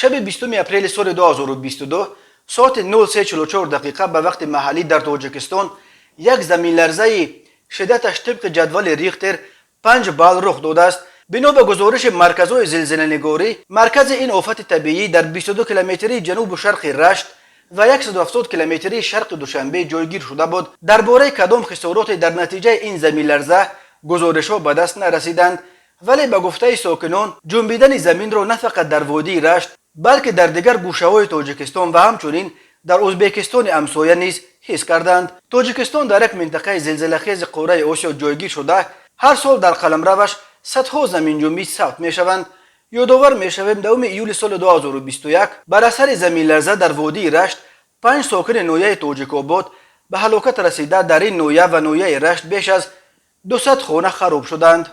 Шаби 20 апрели соли 2022 соати 03:44 дақиқа ба вақти маҳаллӣ дар Тоҷикистон як заминларзаи шиддаташ тибқи ҷадвали Рихтер 5 балл рух додааст. Бино ба гузориши марказҳои зилзиланигорӣ, маркази ин офати табиӣ дар 22 километрии ҷанубу шарқи Рашт ва 170 километрии шарқи Душанбе ҷойгир шуда буд. Дар бораи кадом хисороте дар натиҷаи ин заминларза гузоришҳо ба даст нарасиданд, вале ба гуфтаи сокинон, ҷунбидани заминро на фақат дар водии Рашт, балки дар дигар гӯшаҳои Тоҷикистон ва ҳамчунин дар Ӯзбекистони ҳамсоя низ ҳис карданд. Тоҷикистон дар як минтақаи зилзилахези қораи Осиё ҷойгир шуда, ҳар сол дар қаламраваш садҳо заминҷунбӣ сабт мешаванд. Ёдовар мешавем, 10 июли соли 2021 бар асари заминларза дар водии Рашт панҷ сокини ноҳияи Тоҷикобод ба ҳалокат расида, дар ин ноҳия ва ноҳияи Рашт беш аз 200 хона хароб шуданд.